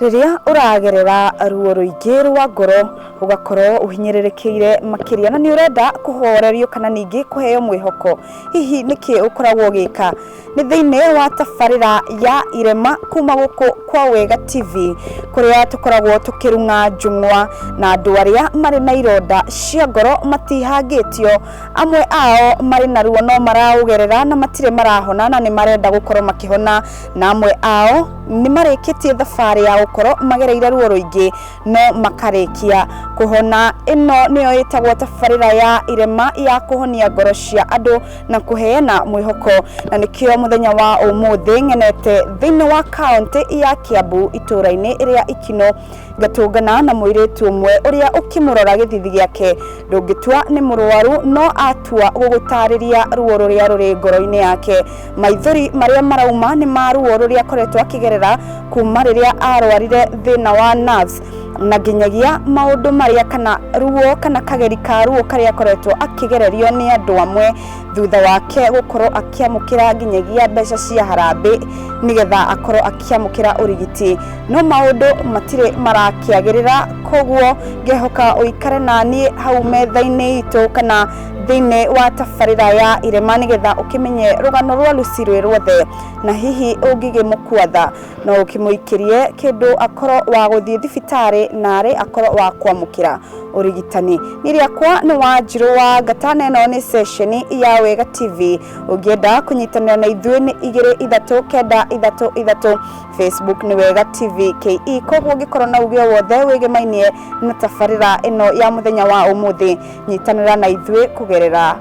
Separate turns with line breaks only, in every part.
Rĩrĩa ũragerera ruo rũingĩ rwa ngoro ũgakorwo ũhinyĩrĩrĩkĩire makĩria na nĩ ũrenda kũhorerio kana ningĩ kũheo mwĩhoko, hihi nĩkĩ ũkoragwo ũgĩka? Nĩ thĩinĩ wa tabarĩra ya Irema kuma gũkũ kwa Wega TV kũrĩa tũkoragwo tũkĩrung'a njũng'wa na andũ arĩa marĩ na ironda cia ngoro matihangĩtio. Amwe ao marĩ na ruo no maraũgerera na matirĩ marahona na nĩ marenda gũkorwo makĩhona na amwe ao nĩ marĩkĩtie thabarĩ ya gũkorwo magereire ruo rũingĩ no makarĩkia kũhona. Ĩno nĩyo ĩtagwo tabarĩra ya Irema ya kũhonia ngoro cia andũ na kũheana mwĩhoko, na nĩkĩo mũthenya wa ũmũthĩ ng'enete thĩinĩ wa kaũntĩ ya Kiambu itũũra-inĩ rĩa Ikino ngatũngana na mũirĩtu ũmwe ũrĩa ũkĩmũrora gĩthithi gĩake ndũngĩtua nĩ mũrwaru no atua gũgũtarĩria ruo rũrĩa rũrĩ ngoro-inĩ yake. Maithori marĩa marauma nĩ ma ruo rũrĩa akoretwo akĩgerera kuma rĩrĩa arwarire thĩna wa nerves na nginyagia maũndũ marĩa kana ruo kana kageri ka ruo karĩa akoretwo akĩgererio nĩ andũ amwe thutha wake gũkorwo akĩamũkĩra nginyagia mbeca cia harambĩ nĩgetha akorwo akĩamũkĩra ũrigiti no maũndũ matirĩ marakĩagĩrĩra koguo ngehoka ũikare na niĩ hau metha-inĩ itũ kana thĩinĩ wa tabarĩra ya Irema nĩgetha ũkĩmenye rũgano rwa Lucy rwĩ ruothe na hihi ũngĩgĩmũkua tha no ũkĩmũikĩrie kĩndũ akorwo wa gũthiĩ thibitarĩ narĩ akorwo wa kwamũkĩra ũrigitani. Niĩ rĩakwa nĩ Wanjirũ wa Ngata na ĩno nĩ ceceni ya Wega TV. Ũngĩenda kũnyitanĩra na ithuĩ nĩ igĩrĩ ithatũ kenda ithatũ ithatũ, Facebook nĩ Wega TV KE. Koguo ũngĩkorwo na uge o wothe wĩgemainie na tabarĩra ĩno ya mũthenya wa ũmũthĩ, nyitanĩra na ithuĩ kũgerera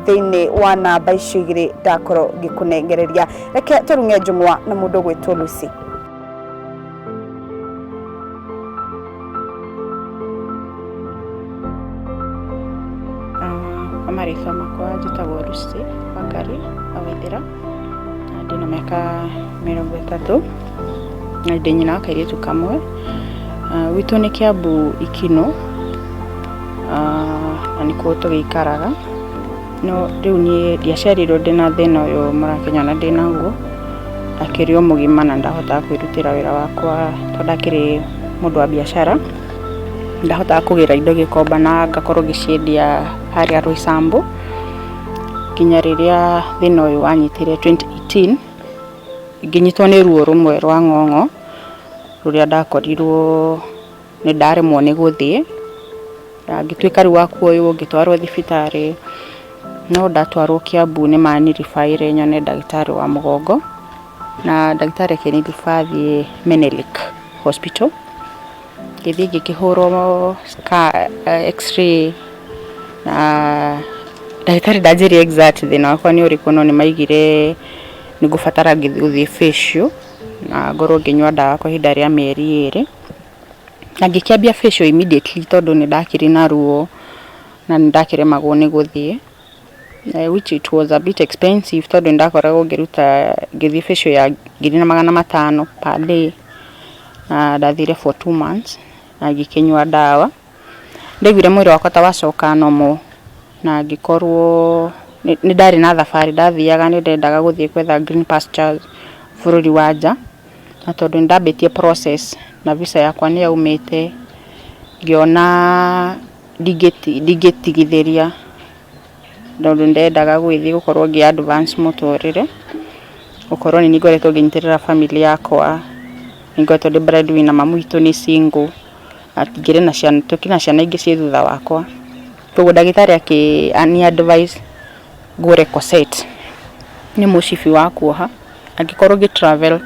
thĩinĩ wa namba icio igĩrĩ ndakorwo ngĩkũnengereria. Reke tũrung'e njũng'wa na mũndũ ũgwĩtwo Lucy.
Kwa marĩtwa makwa njĩtagwo Lucy Wangari wa Waithĩra, na ndĩna mĩaka 30, na ndĩ nyina wa kairĩtu kamwe. Gwitũ nĩ Kiambu Ikino, na nĩkuo tũgĩikaraga. No rĩu niĩ ndiaciarirwo ndĩna thĩna ũyũ mũrakĩnyona ndĩnaguo, ndakĩrĩ o mũgima na ndahotaga kwĩrutĩra wĩra wakwa tondũ ndakĩrĩ mũndũ wa biacara, ndahotaga kũgĩra indo Gĩkomba na ngakorwo ngĩciendia harĩa Roysambu, nginya rĩrĩa thĩna ũyũ wanyitire 2018, ngĩnyitwo nĩ ruo rũmwe rwa ng'ong'o, rũrĩa ndakorirwo nĩ ndaremwo nĩ gũthiĩ, na ngĩtuĩka rĩu wa kuoywo ngĩtwarwo thibitarĩ, no ndatwarwo Kiambu nĩ mani refer ire nyone ndagĩtarĩ wa mũgongo, na ndagĩtarĩ akĩni refer thiĩ Menelik Hospital, ngĩthiĩ ngĩkĩhũrwo x-ray na ndagĩtarĩ ndanjĩrire exact thĩna wakwa nĩ ũrĩkũ no nĩ maigire nĩ ngũbatara gũthiĩ facial na ngorwo ngĩnyua ndawa kwa ihinda rĩa mĩeri 2. Na ngĩkĩambia facial immediately tondũ nĩ ndakĩrĩ na ruo na nĩ ndakĩremagwo nĩ gũthiĩ, which it was a bit expensive tondũ nĩ ndakoragwo ngĩruta ngĩthiĩ facial ya 1500 per day, na ndathire for 2 months na ngĩkĩnyua ndawa. Ndaiguire mwĩrĩ wakwa ta wacoka normal na ngĩkorwo nĩ ndarĩ na thabarĩ ndathiaga, nĩ ndendaga gũthiĩ gwetha green pastures bũrũri wa nja. Na tondũ nĩ ndambĩtie process na visa yakwa nĩ yaumĩte, ngĩona ndingĩtigithĩria tondũ nĩ ndendaga gũgĩthiĩ gũkorwo ngĩ advance mũtũrĩre, gũkorwo nĩ niĩ ngoretwo ngĩnyitĩrĩra family yakwa, nĩ ngoretwo ndĩ breadwinner, mami witũ nĩ single, na ngĩrĩ na ciana, tũkĩrĩ na ciana ingĩ ciĩ thutha wakwa. Koguo ndagĩtarĩ akĩ advise ngũre corset, nĩ mũcibi wa kuoha. Angĩkorwo ngĩ travel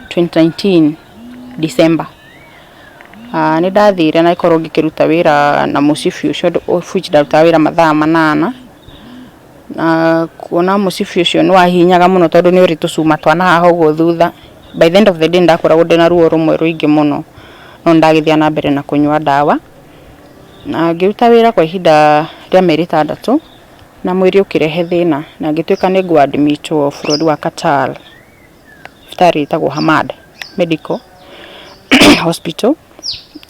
2019 December, nĩ ndathire na ngĩkorwo ngĩkĩruta wĩra na mũcibi ũcio of which ndarutaga wĩra mathaa 8, na kuona mũcibi ũcio nĩ wahihinyaga mũno tondũ nĩ ũrĩ tũcuma twa na haha ũguo thutha. By the end of the day nĩ ndakoragwo ndĩna ruo rũmwe rũingĩ mũno, no nĩ ndagĩthiaga na mbere na kũnyua ndawa. Na ngĩruta wĩra kwa ihinda rĩa mĩeri 6 na mwĩrĩ ũkĩrehe thĩna na ngĩtuĩka nĩ ngũ admit wo bũrũri wa Qatar, thibitarĩ ĩtagwo Hamad Medical Hospital,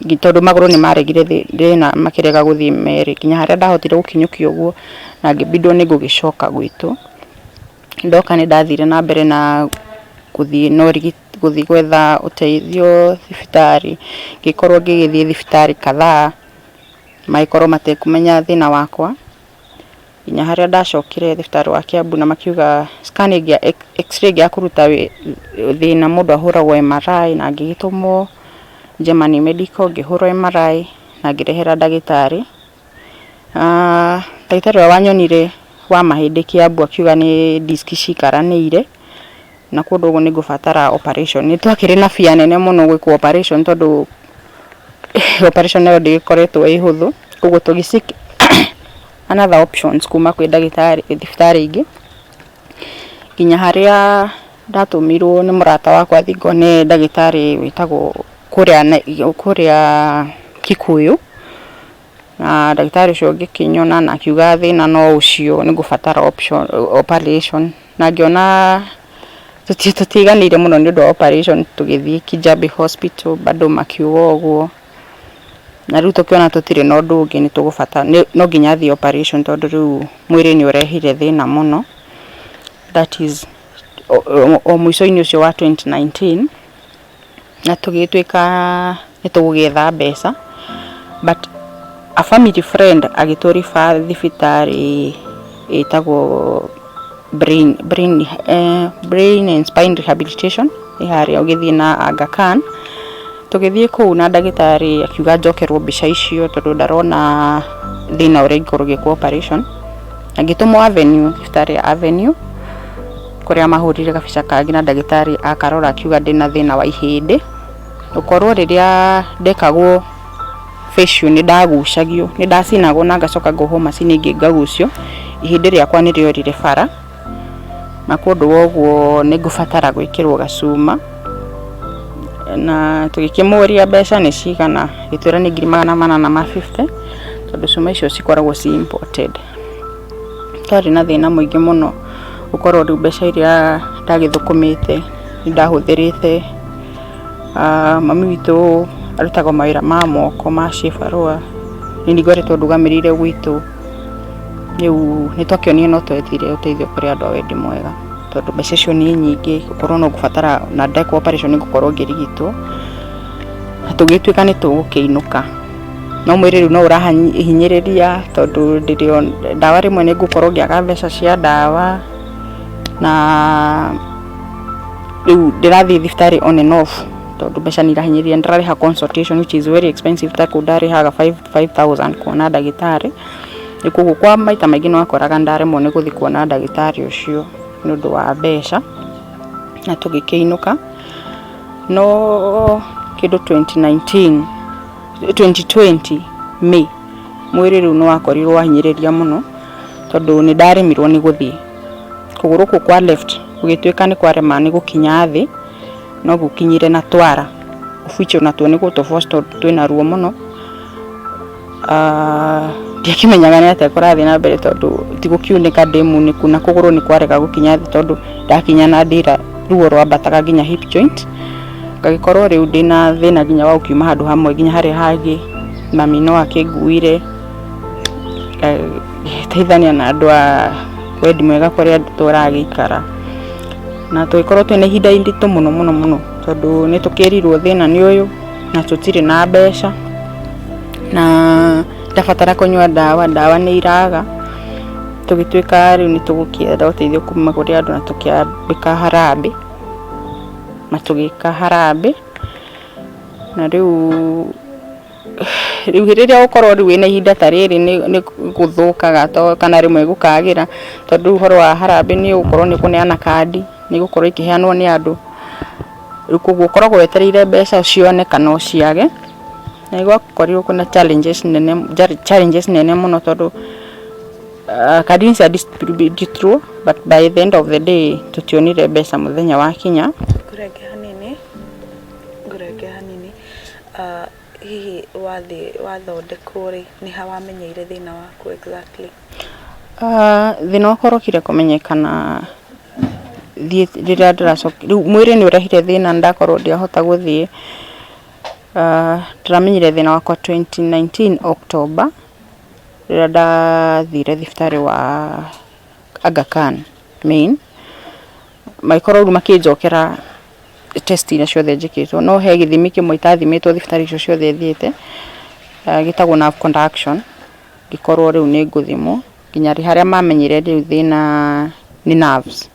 tondũ magũrũ nĩ maregire thĩna makĩrega gũthiĩ merĩ, nginya harĩa ndahotire gũkinyũkia ũguo na ngĩbindwo nĩ ngũgĩcoka gwitũ. Ndoka nĩ ndathire na mbere na Gũthiĩ no gũthiĩ gwetha ũteithio thibitarĩ, ngĩkorwo ngĩgĩthiĩ thibitarĩ kadhaa, magĩkorwo matekũmenya thĩna wakwa, nginya harĩa ndacokire thibitarĩ wa Kiambu na makiuga scan ĩngĩ, x-ray ĩngĩ ya kũruta thĩna mũndũ ahũragwo MRI, na ngĩgĩtũmwo Germany Medical ngĩhũrwo MRI na ngĩrehera ndagĩtarĩ. Ndagĩtarĩ ũrĩa wanyonire wa mahĩndĩ Kiambu akiuga nĩ disc cikaranĩire na kũndũ ũguo nĩ ngũbatara operation. Nĩ twakĩrĩ na fear nene mũno gwĩkwo operation tondũ operation nayo ndĩgĩkoretwo ĩ hũthũ, koguo tũgĩ seek another options kuma kwĩ ndagĩtarĩ thibitarĩ ingĩ, nginya harĩa ndatũmirwo nĩ mũrata wakwa thiĩ ngone ndagĩtarĩ wĩtagwo kũrĩa Kikuyu. Na ndagĩtarĩ ũcio ngĩkĩnyona na akiuga thĩna no ũcio nĩ ngũbatara operation, na ngĩona tũtiganĩire mũno nĩ ũndũ wa operation, tũgĩthiĩ Kijabe Hospital bado makiuga ũguo, na rĩu tũkĩona tũtirĩ na ũndũ ũngĩ nĩ tũgũbatara, no nginya athiĩ operation tondũ rĩu mwĩrĩ nĩ ũrehire thĩna mũno. That is o mũico-inĩ ũcio wa 2019, na tũgĩtuĩka nĩ tũgũgĩetha mbeca, but a family friend agĩtũ refer thibitarĩ ĩtagwo Brain and Spine Rehabilitation, ĩ harĩa ũgĩthiĩ na Aga Khan. Tũgĩthiĩ kũu na ndagĩtarĩ akiuga njokerwo mbica icio tondũ ndarona thĩna ũrĩa ingĩkorwo ngĩkwo operation. Na ngĩtũmwo Avenue, thibitarĩ ya Avenue, kũrĩa mahũrire gabica kangĩ na ndagĩtarĩ akarora akiuga ndĩna thĩna wa ihĩndĩ. Gũkorwo rĩrĩa ndekagwo facial nĩ ndagucagio, nĩ ndacinagwo na ngacoka ngohwo macini ĩngĩ ngagucio, ihĩndĩ rĩakwa nĩ rĩorire bara, na kũndũ wa ũguo nĩ ngũbatara gwĩkĩrwo gacuma. Na tũgĩkĩmũria mbeca nĩ cigana, agĩtwĩra nĩ 450,000, tondũ cuma icio cikoragwo ci imported. Twarĩ na thĩna mũingĩ mũno gũkorwo rĩu mbeca iria ndagĩthũkũmĩte nĩ ndahũthĩrĩte. Mami witũ arutaga mawĩra ma moko ma cibarũa, niĩ nĩ ngoretwo ndũgamĩrĩire gwitũ, rĩu nĩ twakĩonire no twethire ũteithio kũrĩ andũ a wendi mwega, tondũ mbeca icio nĩ nyingĩ gũkorwo no ngũbatara na ndekwo operation nĩ ngũkorwo ngĩrigitwo, na tũgĩtuĩka nĩ tũgũkĩinũka. No mwĩrĩ rĩu no ũrahinyĩrĩria tondũ ndĩrĩ o ndawa, rĩmwe nĩ ngũkorwo ngĩaga mbeca cia ndawa, na rĩu ndĩrathiĩ thibitarĩ on and off tondũ mbeca nĩ irahinyĩrĩria. Nĩ ndĩrarĩha consultation which is very expensive, ta kũu ndarĩhaga 5000 kuona ndagĩtarĩ. Rĩu koguo kwa maita maingĩ nĩ wakoraga nĩ ndaremwo nĩ gũthiĩ kuona ndagĩtarĩ ũcio nĩ ũndũ wa mbeca, na tũgĩkĩinũka. No kĩndũ 2019, 2020 May, mwĩrĩ rĩu nĩ wakorirwo wahinyĩrĩria mũno tondũ nĩ ndaremirwo nĩ gũthiĩ. Kũgũrũ kũu kwa left gũgĩtuĩka nĩ kwarema nĩ gũkinya thĩ, no gũkinyire na twara, of which onatuo nĩ gũtũ force tondũ twĩna ruo mũno. Ndiakĩmenyaga nĩ atĩa kũrathiĩ na mbere tondũ ti gũkiunĩka ndĩ munĩku na kũgũrũ nĩ kwarega gũkinya thĩ tondũ ndakinya na ndĩra ruo rwambataga nginya hip joint. Ngagĩkorwo rĩu ndĩna thĩna nginya wa gũkiuma handũ hamwe nginya harĩa hangĩ. Mami no akĩnguire, ngĩteithania na andũ a wendi mwega kũrĩa tũragĩikara. Na tũgĩkorwo twĩna ihinda iritũ mũno mũno mũno tondũ nĩ tũkĩrirwo thĩna nĩ ũyũ na tũtirĩ na mbeca, na ndabatara kũnyua ndawa, ndawa nĩ iraga. Tũgĩtuĩka rĩu nĩ tũgũkĩetha ũteithio kuma kũrĩ andũ na tũkĩambĩka harambee, na tũgĩka harambee, na rĩu rĩrĩa ũgũkorwo rĩu wĩna ihinda ta rĩrĩ nĩ gũthũkaga kana rĩmwe gũkagĩra, tondũ rĩu ũhoro wa harambee nĩ ũgũkorwo nĩ ũkũneana kandi, nĩ igũkorwo ikĩheanwo nĩ andũ, rĩu koguo ũkoragwo wetereire mbeca cione kana ũciage. Na nĩ gwakorirwo kwĩna challenges nene, challenges nene mũno tondũ kandi nĩ cia distributirwo but by the end of the day tũtionire mbeca mũthenya wakinya.
Ngũrenge hanini, ngũrenge hanini, hihi wathiĩ wathondekwo rĩ, nĩ ha wamenyeire thĩna waku exactly?
Thĩna wakwa ũrokire kũmenyekana thiĩ rĩrĩa ndĩracoka, rĩu mwĩrĩ nĩ ũrehire thĩna ndakorwo ndiahota gũthiĩ. Ndĩramenyire thĩna wakwa 2019 October, rĩrĩa ndathire thibitarĩ wa Aga Khan main. Magĩkorwo rĩu makĩnjokera test iria ciothe njĩkĩtwo, no he gĩthimi kĩmwe itathimĩtwo thibitarĩ icio ciothe thiĩte, gĩtagwo nerve conduction, ngĩkorwo rĩu nĩ ngũthimwo nginya harĩa mamenyire rĩu thĩna nĩ nerves.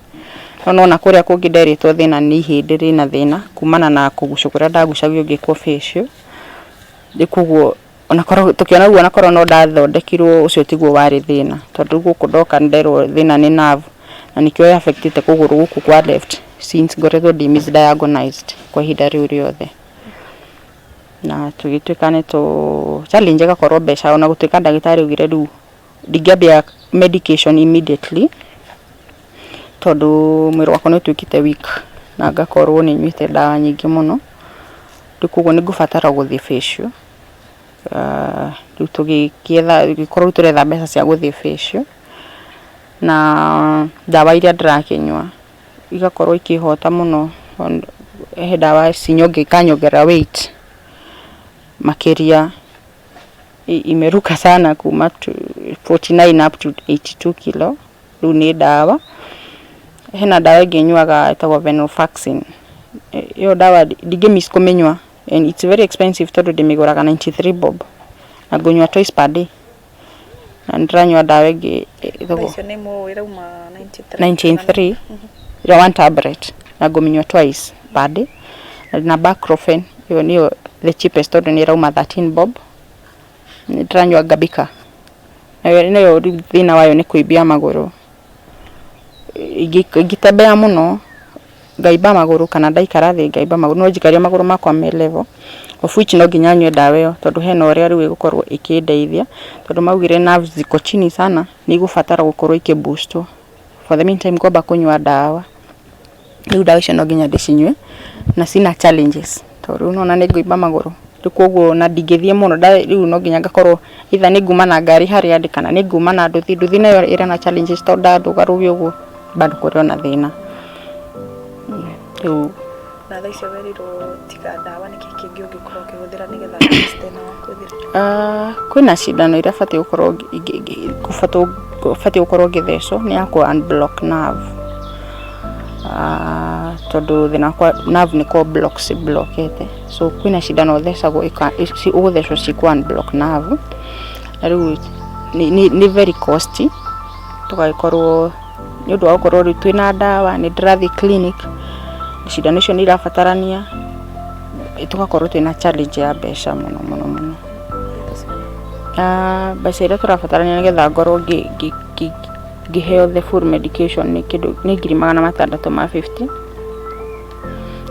No nĩwona kũrĩa kũngĩ nderĩtwo thĩna nĩ ihĩndĩ rĩna thĩna kumana na kũgucio kũrĩa ndagucagio ngĩkwo facial. Rĩu koguo onakorwo tũkĩona ũguo onakorwo no ndathondekirwo ũcio tiguo warĩ thĩna, tondũ gũkũ ndoka nderwo thĩna nĩ nerve na nĩkĩo affect ĩte kũgũrũ gũkũ kwa left since ngoretwo ndĩ misdiagnosed kwa ihinda rĩu rĩothe. Na tũgĩtuĩka nĩ tũ challenge ĩgakorwo mbeca, ona gũtuĩka ndagĩtarĩ augire rĩu ndingĩambia medication immediately tondũ mwĩrĩ wakwa nĩ ũtuĩkĩte weak na ngakorwo nĩ nyuĩte ndawa nyingĩ mũno, rĩu koguo nĩ ngũbatara gũthiĩ facial. Rĩu tũgĩkĩetha, gĩkorwo rĩu tũretha mbeca cia gũthiĩ facial na ndawa iria ndĩrakĩnyua igakorwo ikĩhota mũno, he ndawa ikanyongerera weight makĩria, imeruka sana kuma 49 up to 82 kilo, rĩu nĩ ndawa. Hena ndawa ĩngĩ nyuaga ĩtagwo Venlafaxine, ĩyo ndawa ndingĩ miss kũmĩnyua and it's very expensive tondũ ndĩmĩgũraga 93 bob na ngũnyua twice per day. Na nĩndĩranyua ndawa ĩngĩ ĩtagwo
Icio nĩ mũĩ ĩrauma 93.
93 ĩrĩa one tablet na ngũmĩnyua twice per day. Na Baclofen ĩyo nĩyo the cheapest tondũ nĩ ĩrauma 13 bob. Nĩndĩranyua Gabika, nayo nayo rĩu thĩna wayo nĩ kũimbia magũrũ. Ingĩtembea mũno ngaimba magũrũ kana ndaikara thĩ ngaimba magũrũ, no njikarie magũrũ makwa me level, of which no nginya nyue ndawa ĩyo tondũ hena ũrĩa rĩu ĩgũkorwo ĩkĩndeithia, tondũ maugire nerves ziko chini sana, nĩ igũbatara gũkorwo ikĩ boost wo. For the meantime ngwamba kũnyua ndawa, rĩu ndawa icio no nginya ndĩcinyue na cina challenges tondũ rĩu nĩwona nĩ ngũimba magũrũ, rĩu koguo ona ndingĩthiĩ mũno, rĩu no nginya ngakorwo either nĩ nguma na ngari harĩa ndĩ kana nĩ nguma na nduthi, nduthi nayo ĩrĩ na challenges tondũ ndandũgarũge ũguo bado kũrĩ ona thĩna. Rĩu
Na thaa icio werirwo tiga ndawa nĩkĩ kĩngĩ ũngĩkorwo ũkĩhũthĩra nĩgetha at least thĩna waku ũthire?
Kwĩna cindano iria batiĩ gũkorwo batiĩ gũkorwo ngĩthecwo nĩ ya kũ unblock nerve, tondũ thĩna wakwa nerve nĩ kũ block ci block ĩte, so kwĩna cindano ũthecagwo ũgũthecwo cikũ unblock nerve, na rĩu nĩ very costly, tũgagĩkorwo nĩ ũndũ wa gũkorwo rĩu twĩna ndawa, nĩ ndĩrathiĩ clinic, cindano icio nĩ irabatarania, tũgakorwo twĩna challenge ya mbeca mũno mũno mũno. Mbeca iria tũrabatarania nĩgetha ngorwo ngĩheo the full medication nĩ kĩndũ nĩ 650,000.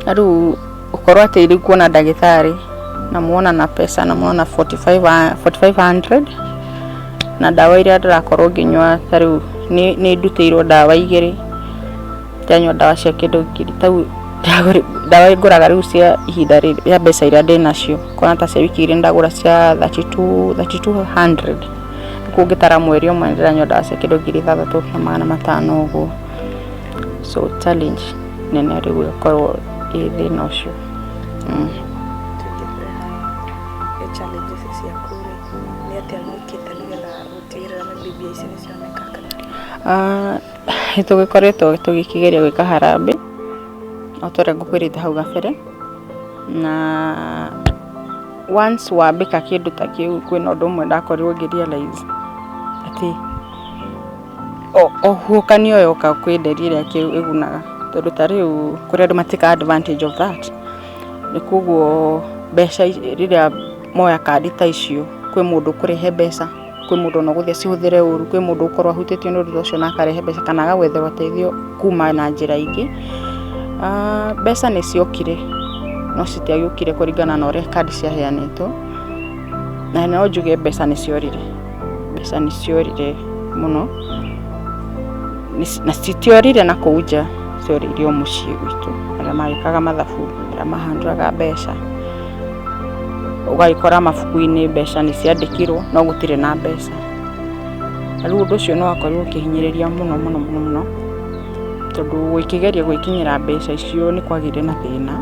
Na rĩu ũkorwo atĩ rĩu kuona ndagĩtarĩ namuona na pesa namuona 4500 na ndawa iria ndĩrakorwo ngĩnyua ta rĩu nĩ ndutĩirwo ndawa igĩrĩ, ndĩranyua ndawa cia kĩndũ ngiri tau ndawa ngũraga rĩu cia ihinda rĩa mbeca iria ndĩnacio, ũkona ta cia wiki igĩrĩ ndagũra cia 3200, rĩu ũngĩtara mweri ũmwe ndĩranyua ndawa cia kĩndũ 6500 ũguo. So challenge nene rĩu ĩgakorwo ĩ thĩna ũcio.
Tũingĩre haha challenges ciaku rĩ, nĩ atĩa wĩkĩte nĩgetha gũtigĩrĩra maybe mbia ici nĩ cioneka kana?
Nĩ tũgĩkoretwo tũgĩkĩgeria gwĩka harambee o ta ũrĩa ngũkwĩrĩte hau gabere, na once wambĩka kĩndũ ta kĩu kwĩna ũndũ ũmwe ndakorirwo ngĩ realize atĩ o hukanio yoka kwĩ nderi ĩrĩa ĩgunaga, tondũ ta rĩu kũrĩ andũ ma take advantage of that, nĩ koguo mbeca rĩrĩa moya kandi ta icio kwĩ mũndũ ũkũrehe mbeca, kwĩ mũndũ ona ũgũthiĩ acihũthĩre ũru, kwĩ mũndũ ũgũkorwo ahutĩtio nĩ ũndũ ũcio na akarehe mbeca kana agagwethera ũteithio kuma na njĩra ingĩ. Mbeca nĩ ciokire no citiagĩũkire kũringana na ũrĩa kandi ciaheanĩtwo, na no njuge mbeca nĩ ciorire, mbeca nĩ ciorire mũno, na citiorire nakũu nja, ciorĩire o mũciĩ gwitũ, arĩa magĩkaga mathabu, arĩa mahandũraga mbeca, ũgagĩkora mabuku-inĩ mbeca nĩ ciandĩkirwo no gũtirĩ na mbeca. Na rĩu ũndũ ũcio nĩ wakorirwo ũkĩhinyĩrĩria mũno mũno mũno mũno, tondũ gũkĩgeria gwĩkinyĩra mbeca icio nĩ kwagĩire na thĩna.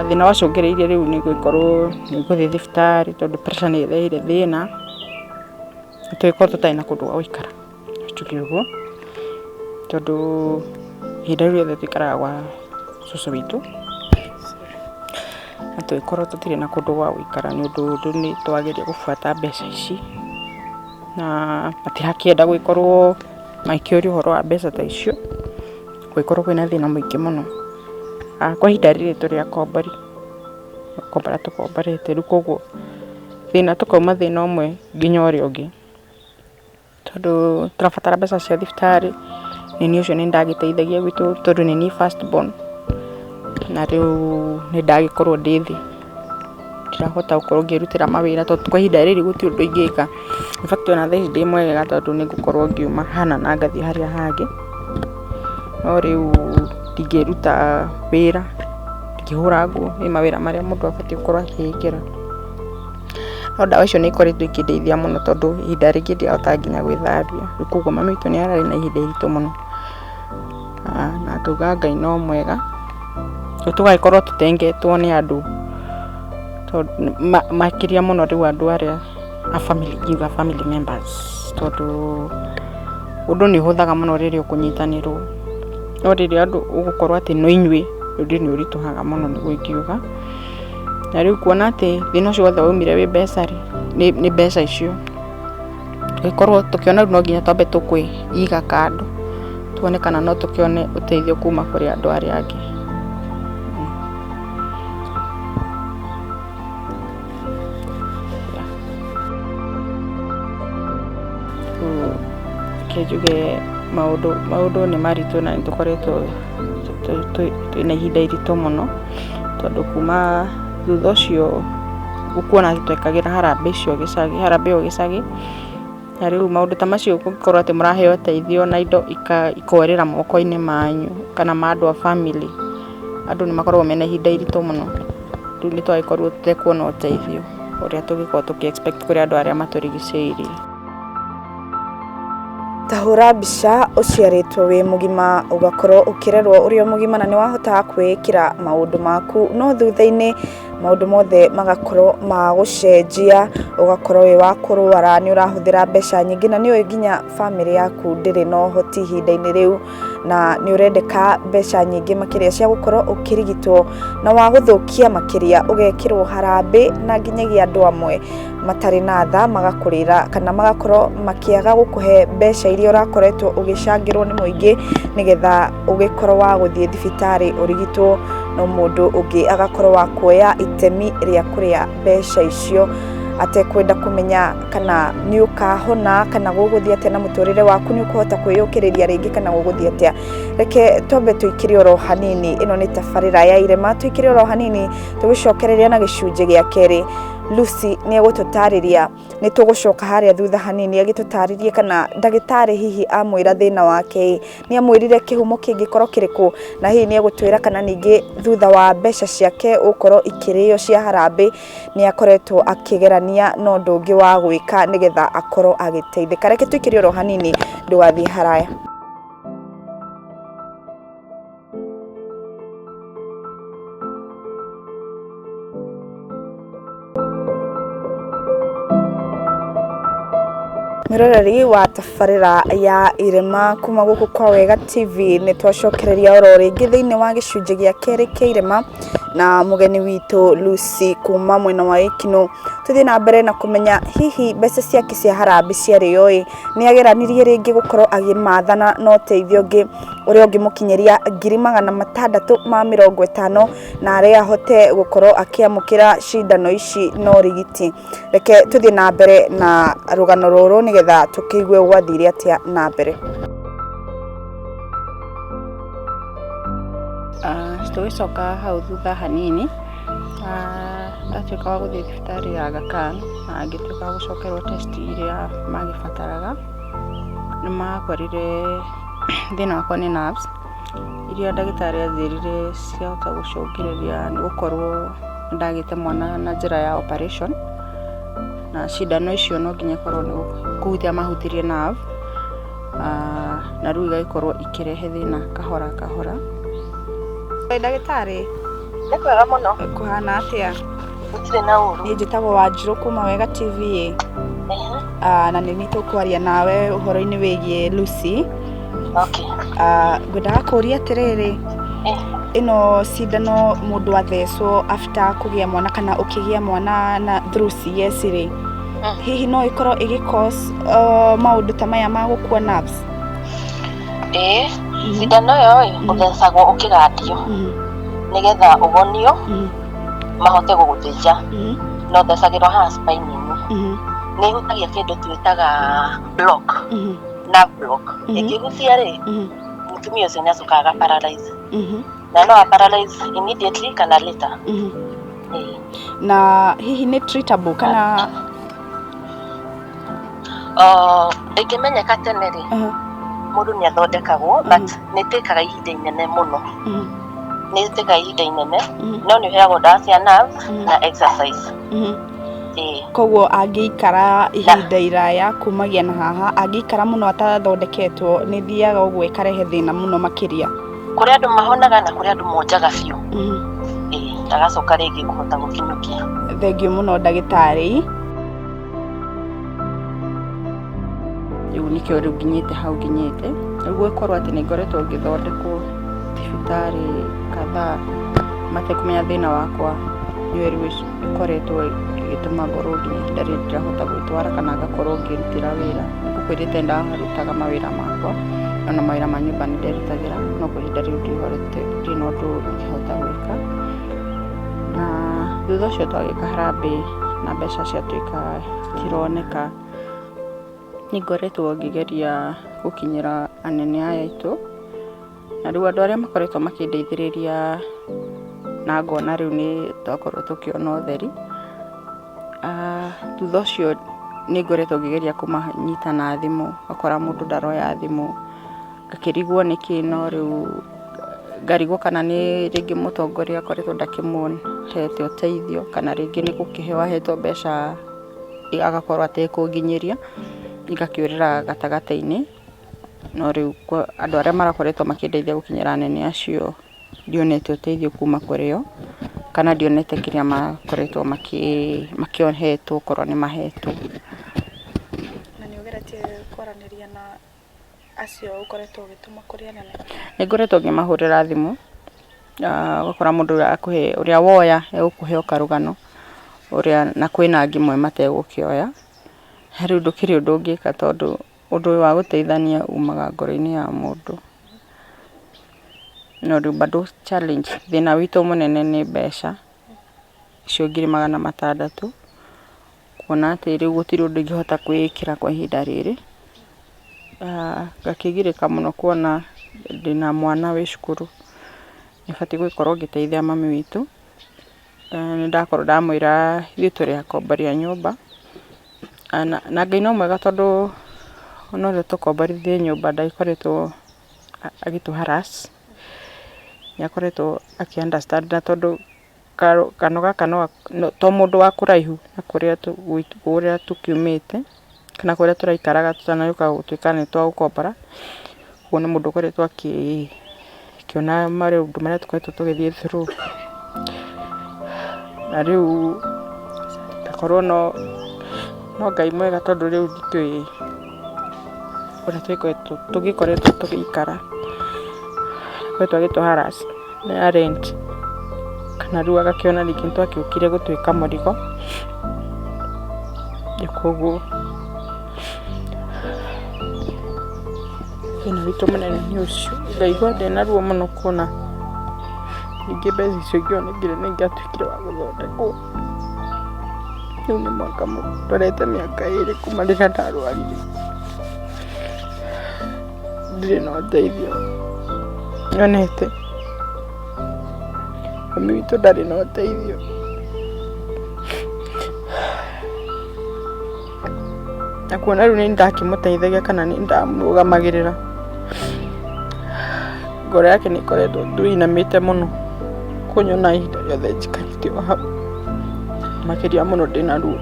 Thĩna wacũngĩrĩirie rĩu nĩ gũgĩkorwo nĩ ngũthiĩ thibitarĩ tondũ pressure nĩ ĩrehire thĩna, tũgĩkorwo tũtarĩ na kũndũ gwa gũikara, tuge ũguo, tondũ ihinda rĩu rĩothe tũikaraga gwa Cũcũ witũ, na tũgĩkorwo tũtirĩ na kũndũ gwa gũikara nĩ ũndũ rĩu nĩ twageria gũbuata mbeca ici, na matirakĩenda gũgĩkorwo makĩũrio ũhoro wa mbeca ta icio, gũgĩkorwo kwĩna thĩna mũingĩ mũno. Kwa ihinda rĩrĩ tũrĩ akombori, gũkombora tũkomborete rĩu koguo thĩna tũkauma thĩna ũmwe nginya ũrĩa ũngĩ, tondũ tũrabatara mbeca cia thibitarĩ, na niĩ ũcio nĩ ndagĩteithagia gwitũ tondũ nĩ niĩ first born, na rĩu nĩ ndagĩkorwo ndĩ thĩ, ndirahota gũkorwo ngĩrutĩra mawĩra tondũ kwa ihinda rĩrĩ gũtirĩ ũndũ ingĩka. In fact ona thaa ici ndĩ mwegega tondũ nĩ ngũkorwo ngiuma hana na ngathiĩ harĩa hangĩ, no rĩu ndingĩruta wĩra, ndingĩhũra nguo, nĩ mawĩra marĩa mũndũ abatiĩ gũkorwo akĩĩkĩra. No ndawa icio nĩ ikoretwo ikĩndeithia mũno tondũ ihinda rĩngĩ ndiahotaga nginya gwĩthambia, rĩu koguo mami witũ nĩ ararĩ na ihinda iritũ mũno, na ngauga Ngai no mwega, rĩu tũgagĩkorwo tũtengetwo nĩ andũ, tondũ makĩria mũno rĩu andũ arĩa a family, ingiuga family members, tondũ ũndũ nĩ ũhũthaga mũno rĩrĩa ũkũnyitanĩrwo, no rĩrĩa andũ ũgũkorwo atĩ no inyuĩ, ũndũ nĩ ũritũhaga mũno nĩguo ingiuga. Na rĩu kuona atĩ thĩna ũcio wothe waumire wĩ mbeca rĩ, nĩ mbeca icio, tũgĩkorwo tũkĩona rĩu no nginya twambe tũkwĩiga kando, tuone kana no tũkĩone ũteithio kuma kũrĩ andũ arĩa angĩ. Rĩu reke njuge maũndũ maũndũ nĩ maritũ na nĩ tũkoretwo twĩna ihinda iritũ mũno, tondũ kuma thutha ũcio ũkuona atĩ twekagĩra harambee icio gĩcagi, harambee ĩyo gĩcagi, na rĩu maũndũ ta macio kũngĩkorwo atĩ mũraheo ũteithio na indo ikorĩra moko-inĩ manyu kana ma andũ a bamĩrĩ, andũ nĩ makoragwo mena ihinda iritũ mũno. Rĩu nĩ twagĩkorirwo tũtekuona ũteithio ũrĩa tũngĩkorwo tũkĩ expect kũrĩ andũ arĩa matũrigicĩirie.
Ta hũra mbica ũciarĩtwo wĩ mũgima ũgakorwo ũkĩrerwo ũrĩ o mũgima na nĩ wahotaga kwĩĩkĩra maũndũ maku, no thutha-inĩ maũndũ mothe magakorwo ma gũcenjia, ũgakorwo wĩ wa kũrwara, nĩ ũrahũthĩra mbeca nyingĩ na nĩ ũĩ nginya bamĩrĩ yaku ndĩrĩ na ũhoti ihinda-inĩ rĩu, na nĩ ũrendeka mbeca nyingĩ makĩria cia gũkorwo ũkĩrigitwo, na wagũthũkia makĩria ũgekĩrwo harambĩ na nginyagia andũ amwe matarĩ na tha magakũrĩra kana magakorwo makĩaga gũkũhe mbeca iria ũrakoretwo ũgĩcangĩrwo nĩ mũingĩ, nĩgetha ũgĩkorwo wa gũthiĩ thibitarĩ ũrigitwo, no mũndũ ũngĩ agakorwo wa kuoya itemi rĩa kũrĩa mbeca icio atekwenda kũmenya kana nĩ ũkahona kana gũgũthiĩ atĩa na mũtũrĩre waku, nĩ ũkũhota kwĩyũkĩrĩria rĩngĩ kana gũgũthiĩ atĩa. Reke twambe tũikĩre oro hanini, ĩno nĩ tabarĩra ya Irema, tũikĩre oro hanini tũgĩcokereria na gĩcunjĩ gĩa kerĩ. Lucy nĩ egũtũtarĩria, nĩ tũgũcoka harĩa thutha hanini agĩtũtarĩrie kana ndagĩtarĩ hihi amwĩra thĩna wake nĩ amwĩrire kĩhumo kĩngĩkorwo kĩrĩkũ, na hihi nĩ egũtwĩra kana ningĩ thutha wa mbeca ciake gũkorwo ikĩrĩo cia harambĩ nĩ akoretwo akĩgerania na ũndũ ũngĩ wa gwĩka nĩgetha akorwo agĩteithĩka. Reke tũikĩre oro hanini ndũgathiĩ haraya. Mwĩroreri wa tabarĩra ya Irema kuma gũkũ kwa Wega TV, nĩ twacokereria oro rĩngĩ thĩinĩ wa gĩcunjĩ gĩa kerĩ kĩa Irema na mũgeni witũ Lucy kuma mwena wa Ĩkinũ. Tũthiĩ na mbere na kũmenya hihi mbeca ciake cia harambĩ ciarĩo ĩ, nĩ ageranirie rĩngĩ gũkorwo akĩmathana na ũteithio ũngĩ ũrĩa ũngĩmũkinyĩria 650,000 na arĩa ahote gũkorwo akĩamũkĩra cindano ici na ũrigiti. Reke tũthiĩ na mbere na rũgano rũrũ nĩgetha tũkĩigue gwathire atĩa na mbere.
Tũgĩcoka hau thutha hanini, ndatuĩka wa gũthiĩ thibitarĩ ya Aga Khan na ngĩtuĩka wa gũcokerwo test iria magĩbataraga, nĩ makorire thĩna wakwa nĩ nerves, iria ndagĩtarĩ anjĩrire ciahota gũcũngĩrĩria nĩ gũkorwo ndagĩte mwana na njĩra ya operation, na cindano icio no nginya ĩkorwo nĩ kũhutia mahutirie nerve, na rĩu igagĩkorwo ikĩrehe thĩna kahora kahora.
Ndagĩtarĩ.
Nĩ kwega mũno.
Kũhana atĩa?
Gũtirĩ na ũru.
Niĩ njĩtagwo Wanjirũ kuma Wega TV. Na nĩ niĩ tũkwaria nawe ũhoro-inĩ wĩgiĩ Lucy.
Okay.
Ngwendaga kũria atĩrĩrĩ, Ĩno cindano mũndũ athecwo after kũgĩa mwana kana ũkĩgĩa mwana na through CS rĩ, hihi no ĩkorwo ĩgĩ cause maũndũ ta maya ma gũkua nerves?
Ĩĩ, cindano ĩyo ĩ, ũthecagwo ũkĩgandio nĩgetha ũgonio mahote gũgũthĩnja, na ũthecagĩrwo haha spine-inĩ. Nĩ ĩhutagia kĩndũ twĩtaga block, nerve block. Ĩngĩhutia rĩ, mũtumia ũcio nĩ acokaga aga paralyze, na no a paralyze immediately kana later. Ĩĩ.
Na hihi nĩ treatable kana?
Ĩngĩmenyeka tene rĩ, mũndũ nĩ athondekagwo, but nĩ ĩtĩkaga ihinda inene mũno, nĩ ĩtĩkaga ihinda inene, no nĩ ũheagwo ndawa cia nerves na exercise. Ĩĩ.
Koguo angĩikara ihinda iraya kumagia na haha, angĩikara mũno atathondeketwo, nĩ thiaga ũguo ĩkarehe thĩna mũno makĩria?
Kũrĩ andũ mahonaga na kũrĩ andũ monjaga biũ. Ĩĩ, agacoka rĩngĩ kũhota gũkinyũkia.
Thengiũ mũno, ndagĩtarĩ.
Rĩu nĩkĩo rĩu nginyĩte hau nginyĩte. Rĩu gũkorwo atĩ nĩ ngoretwo ngĩthondekwo thibitarĩ kadhaa matekũmenya thĩna wakwa, nĩyo rĩu ĩkoretwo ĩgĩtũma ngorwo nginya ihinda rĩrĩ ndirahota gwĩtwara kana ngakorwo ngĩrutĩra wĩra. Ngũkwĩrĩte ndarutaga mawĩra makwa, ona mawĩra ma nyũmba nĩ nderutagĩra, no kwa ihinda rĩu ndihotete, ndirĩ na ũndũ ingĩhota gwĩka. Na thutha ũcio twagĩka harambee na mbeca ciatuĩka itironeka, nĩ ngoretwo ngĩgeria gũkinyĩra anene aya aitũ, na rĩu andũ arĩa makoretwo makĩndeithĩrĩria na ngona rĩu nĩ twakorwo tũkĩona ũtheri. Thutha ũcio nĩ ngoretwo ngĩgeria kũmanyita na thimũ, ũgakora mũndũ ndaroya thimũ, ngakĩrigwo nĩkĩ, no rĩu ngarigwo kana nĩ rĩngĩ mũtongoria akoretwo ndakĩmũhete ũteithio, kana rĩngĩ nĩ gũkĩheo ahetwo mbeca agakorwo atekũnginyĩria, igakĩũrĩra gatagatĩ-inĩ. No rĩu andũ arĩa marakoretwo makĩndeithia gũkinyĩra anene acio, ndionete ũteithio kuma kũrĩ o, kana ndionete kĩrĩa makoretwo makĩhetwo okorwo nĩ mahetwo.
Na nĩ ũgeretie kwaranĩria na acio ũkoretwo ũgĩtũma kũrĩ anene?
Nĩ ngoretwo ngĩmahũrĩra thimũ, ũgakora mũndũ ũrĩa akũhe, ũrĩa woya egũkũhe o karũgano ũrĩa, na kwĩna angĩ amwe mategũkĩoya. Rĩu ndũkĩrĩ ũndũ ũngĩka, tondũ ũndũ ũyũ wa gũteithania umaga ngoro-inĩ ya mũndũ. No rĩu bado challenge, thĩna witũ mũnene nĩ mbeca icio 600,000, kuona atĩ rĩu gũtirĩ ũndũ ingĩhota kwĩĩkĩra kwa ihinda rĩrĩ. Ngakĩgirĩka mũno kuona ndĩna mwana wĩ cukuru, nĩ batiĩ gũgĩkorwo ngĩteithia mami witũ. Nĩ ndakorwo ndamwĩra ithuĩ tũrĩ akombori a nyũmba, na Ngai no mwega, tondũ ona ũrĩa tũkomborithĩtie nyũmba ndagĩkoretwo agĩtũ harass, nĩ akoretwo akĩ understand, na tondũ kano gaka no to mũndũ wa kũraihu na kũrĩa tũkiumĩte kana kũrĩa tũraikaraga tũtanagĩũka gũtuĩka nĩ twagũkombora. Ũguo nĩ mũndũ ũkoretwo akĩona maũndũ marĩa tũkoretwo tũgĩthiĩ through, na rĩu ngakorwo no Ngai mwega, tondũ rĩu ndikĩũĩ ũrĩa tũgĩkoretwo tũgĩikara. Akoretwo agĩtũ harass na rent, kana rĩu agakĩona ningĩ nĩ twagĩũkire gũtuĩka mũrigo. Koguo thĩna witũ mũnene nĩ ũcio. Ngaigua ndĩna ruo mũno kuona ningĩ mbeca icio ingĩonekire nĩ ingĩatuĩkire wa gũthondekwo. Rĩu nĩ mwaka ndorete mĩaka 2 kuma rĩrĩa ndarwarire, ndirĩ na ũteithio nyonete. Mami witũ ndarĩ na ũteithio. Na kuona rĩu nĩ ndakĩmũteithagia kana nĩ ndamũrũgamagĩrĩra, ngoro yake nĩ ĩkoretwo tu ĩinamĩte mũno kũnyona ihinda rĩothe njikarĩte o hau, makĩria mũno ndĩna ruo.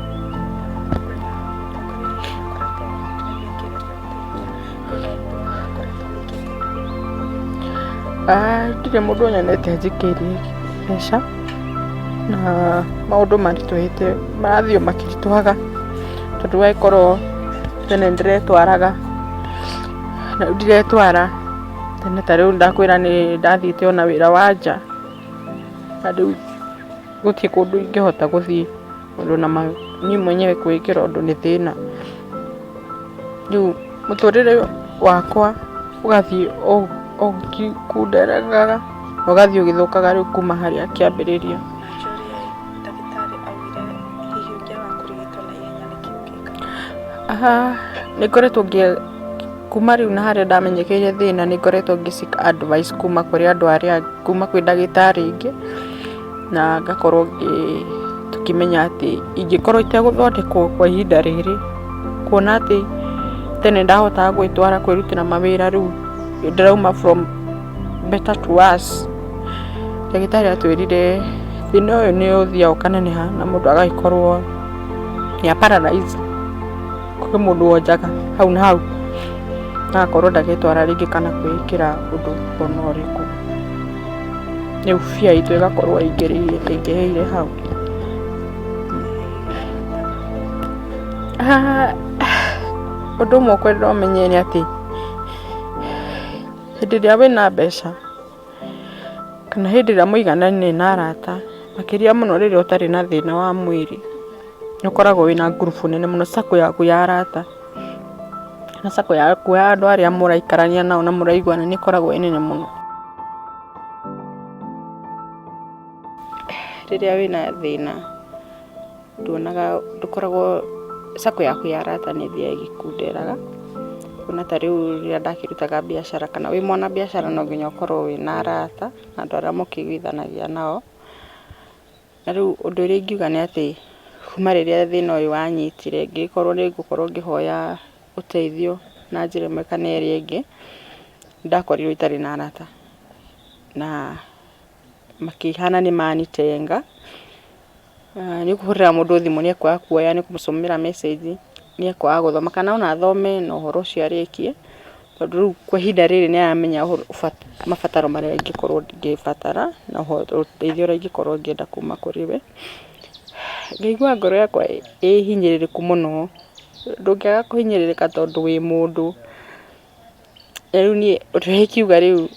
Ndirĩ mũndũ nyonete anjĩkĩire mbeca, na maũndũ maritũhĩte, marathiĩ o makĩritũhaga, tondũ agĩkorwo tene nĩ ndĩretwaraga, na rĩu ndiretwara. Tene ta rĩu ndakwĩra nĩ ndathiĩte ona wĩra wa nja, na rĩu gũtirĩ kũndũ ingĩhota gũthiĩ tondũ ona niĩ mwenyewe kwĩĩkĩra ũndũ nĩ thĩna. Rĩu mũtũrĩre wakwa ũgathiĩ ũgĩkunderaga na ũgathiĩ ũgĩthũkaga rĩu kuma harĩa kĩambĩrĩria. Nĩ ngoretwo kuma rĩu na harĩa ndamenyekeire thĩna nĩ ngoretwo ngĩ seek advice kuma kũrĩ andũ arĩa angĩ, kuma kwĩ ndagĩtarĩ ingĩ, na ngakorwo tũkĩmenya atĩ ingĩkorwo itegũthondekwo kwa ihinda rĩrĩ, kuona atĩ tene ndahotaga gwĩtwara kwĩrutĩra mawĩra rĩu ndĩrauma from better to worse. Ndagĩtarĩ atwĩrire thĩna ũyũ nĩ ũthiaga ũkaneneha na mũndũ agagĩkorwo nĩ a paralyze. Kwĩ mũndũ wonjaga hau na hau agakorwo ndagetwara rĩngĩ kana kwĩĩkĩra ũndũ ona ũrĩkũ. Rĩu fear itũ ĩgakorwo ĩingĩrĩire hau. Ũndũ ũmwe ũkwenda ũmenye nĩ atĩ hĩndĩ ĩrĩa wĩna mbeca kana hĩndĩ ĩrĩa mũiganaine na arata, makĩria mũno rĩrĩa ũtarĩ na thĩna wa mwĩrĩ, nĩ ũkoragwo wĩna ngurubu nene mũno, circle yaku ya arata na circle yaku ya andũ arĩa mũraikarania nao na mũraiguana nĩ ĩkoragwo ĩ nene mũno. Rĩrĩa wĩna thĩna nduonaga ndũkoragwo circle yaku ya arata nĩ ĩthiaga ĩgĩkunderaga, kuona ta rĩu rĩrĩa ndakĩrutaga biacara kana wĩ mwana biacara no nginya ũkorwo wĩna arata na andũ arĩa mũkĩiguithanagia nao. Na rĩu ũndũ ũrĩa ingiuga nĩ atĩ kuma rĩrĩa thĩna ũyũ wanyitire ngĩkorwo nĩ ngũkorwo ngĩhoya ũteithio na njĩra ĩmwe kana ĩrĩa ĩngĩ, nĩndakorirwo itarĩ na arata na makĩhana nĩ manitenga. Nĩ ũkũhũrĩra mũndũ thimũ nĩ ekwaga kuoya, nĩ ũkũmũtũmĩra message nĩ ekwaga gũthoma kana ona athome na ũhoro ũcio arĩkie, tondũ rĩu kwa ihinda rĩrĩ nĩ aramenya mabataro marĩa ingĩkorwo ngĩbatara na ũteithio ũrĩa ingĩkorwo ngĩenda kuma kũrĩ we. Ngaigua ngoro yakwa ĩ hinyĩrĩrĩku mũno, ndũngĩaga kũhinyĩrĩrĩka tondũ wĩ mũndũ. Na rĩu niĩ ũndũ ũrĩa ingiuga rĩu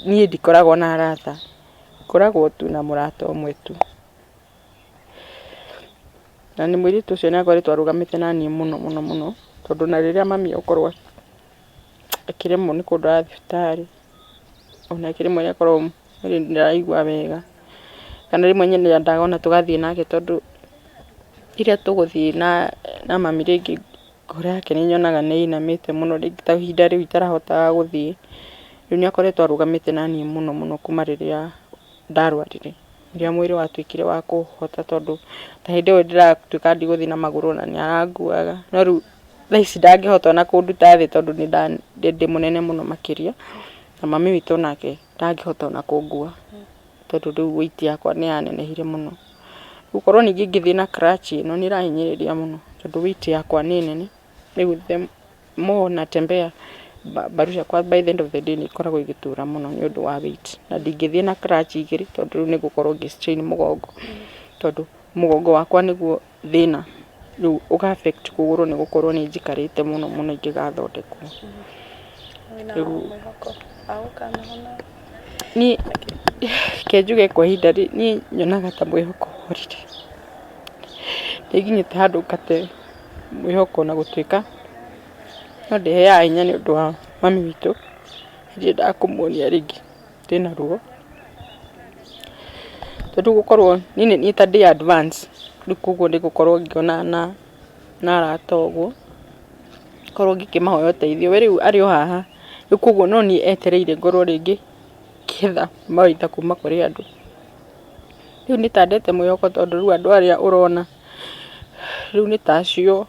niĩ ndikoragwo na arata, ngoragwo tu na mũrata ũmwe tu. Na nĩ mũirĩtu ũcio nĩ akoretwo arũgamĩte na niĩ mũno mũno mũno, tondũ ona rĩrĩa mami akorwo akĩremwo nĩ kũndwara thibitarĩ, onake rĩmwe nĩ akoragwo ndaraigua wega, kana rĩmwe nyendaga ona tũgathiĩ nake tondũ rĩrĩa tũgũthiĩ na mami rĩngĩ ngoro yake nĩ nyonaga nĩ ĩinamĩte mũno rĩngĩ ta ihinda rĩu itarahotaga gũthiĩ, rĩu nĩ akoretwo arũgamĩte na niĩ mũno mũno kuma rĩrĩa ndarwarire, rĩrĩa mwĩrĩ watuĩkire wa kũhota tondũ ta hĩndĩ ĩyo ndĩratuĩka ndigũthiĩ na magũrũ na nĩ aranguaga, no rĩu thaa ici ndangĩhota ona kũnduta thĩ tondũ ndĩ mũnene mũno makĩria, na mami witũ onake ndangĩhota ona kũngua tondũ rĩu weight yakwa nĩ yanenehire mũno. Gũkorwo ningĩ ngĩthiĩ na crutch ĩno nĩ ĩrahinyĩrĩria mũno tondũ weight yakwa nĩ nene, rĩu the more natembea mbaru ciakwa by the end of the day nĩ ikoragwo igĩtura mũno nĩ ũndũ wa weight, na ndingĩthiĩ na crutch igĩrĩ tondũ rĩu nĩ ngũkorwo ngĩ strain mũgongo, tondũ mũgongo wakwa nĩguo thĩna, rĩu ũga affect kũgũrũ nĩ gũkorwo nĩ njikarĩte mũno mũno ingĩgathondekwo.
Wĩna mwĩhoko wa gũkanahona?
Niĩ reke njuge kwa ihinda rĩrĩ niĩ nyonaga ta mwĩhoko worire. Nĩ nginyĩte handũ ngate mwĩhoko ona gũtuĩka no ndĩheaga hinya nĩ ũndũ wa mami witũ, ndiendaga kũmuonia rĩngĩ ndĩna ruo. Tondũ gũkorwo niĩ nĩ niĩ ta ndĩ advance, rĩu koguo nĩ ngũkorwo ngĩonana na arata ũguo, ngorwo ngĩkĩmahoya ũteithio. We rĩu arĩ o haha, rĩu koguo no niĩ etereire ngorwo rĩngĩ ngĩetha mawaitha kuma kũrĩ andũ. Rĩu nĩ ta ndete mwĩhoko tondũ rĩu andũ arĩa ũrona rĩu nĩ ta acio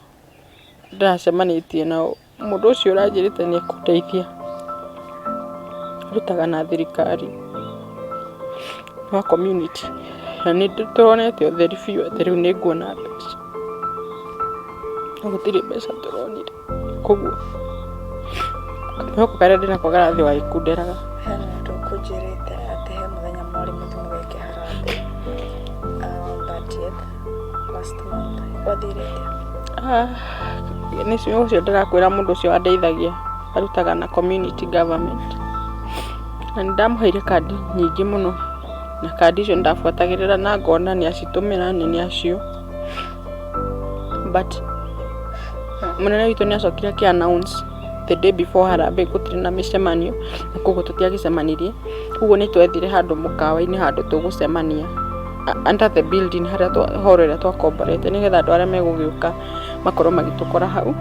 ndĩracemanĩtie nao. Mũndũ ũcio ũranjĩrĩte nĩ ekũndeithia arutaga na thirikari wa community na nĩ tũronete ũtheri biũ atĩ rĩu nĩ nguona mbeca, no gũtirĩ mbeca tũronire, koguo kamwĩhoko karĩa ndĩnako karathiĩ o gagĩkunderaga.
He mũndũ ũkũnjĩrĩte atĩ he mũthenya mwarĩ mũthiĩ mũgeke harambee on 30th last month. Gwathire atĩa?
Nĩ ũcio ndĩrakwĩra mũndũ ũcio wandeithagia arutaga na community government. Na nĩ ndamũheire kandi nyingĩ mũno, na kandi icio nĩ ndabuatagĩrĩra na ngona nĩ acitũmĩra nĩ acio. But mũnene witũ nĩ acokire akĩ announce the day before harambee gũtirĩ na mĩcemanio, na koguo tũtiagĩcemanirie. Koguo nĩ twethire handũ mũkawa-inĩ handũ tũgũcemania under the building harĩa hall ĩrĩa twakomborete, nĩgetha andũ arĩa megũgĩũka makorwo magĩtũkora hau.